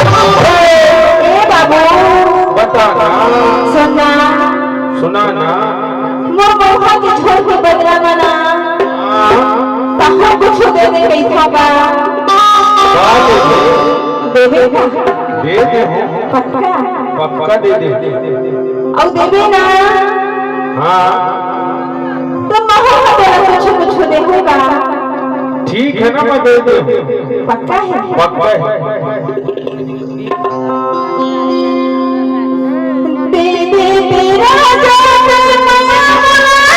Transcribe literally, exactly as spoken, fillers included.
ए बाबू, बता ना। सुन ना। सुना ना। मोर बउहा के छोड़ के बदला म ना। हाँ। तहाँ कुछ दे दे कहिथा का। का दे दे? देबे का? दे दे हो। पक्का? पक्का दे दे। अउ देबे ना। हाँ। त महू ह तोला कुछ कुछ देहूँ का। ठीक है ना, मैं दे दूँ। पक्का है? पक्का है।